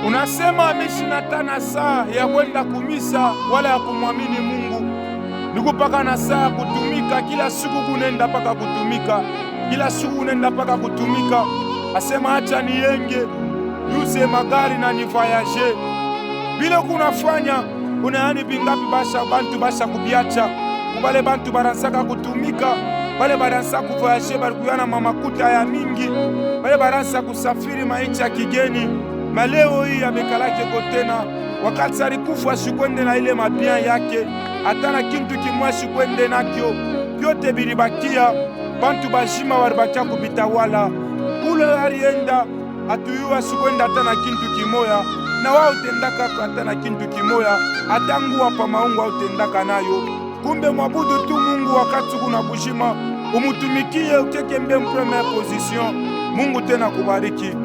Unasema mishina saa ya kwenda kumisa wala ya kumwamini Mungu, nikupaka na saa ya kutumika kila siku, kunenda paka kutumika kila siku, kunenda paka kutumika. Asema acha nienge yuze magari na nivoyage bile kunafanya unayani bingapi basha bantu basha kubiacha kubale bantu baransaka kutumika, bale baransa kuvoyage, balikuyana mamakuta ya mingi, bale baransa kusafiri maichi ya kigeni. Maleo hii amekalake kotena, wakati alikufa shikwende na ile mabien yake, hata na kintu kimwa shikwende nakyo, vyote bilibakia bantu bashima balibakia kubitawala kule alienda atuyuwa sikwenda hata na kintu kimoya, na wao tendaka hata na kintu kimoya, hata nguwa pa maungu autendaka nayo. Kumbe mwabudu tu Mungu wakati kuna bushima, umutumikie ukekembe première position. Mungu tena kubariki.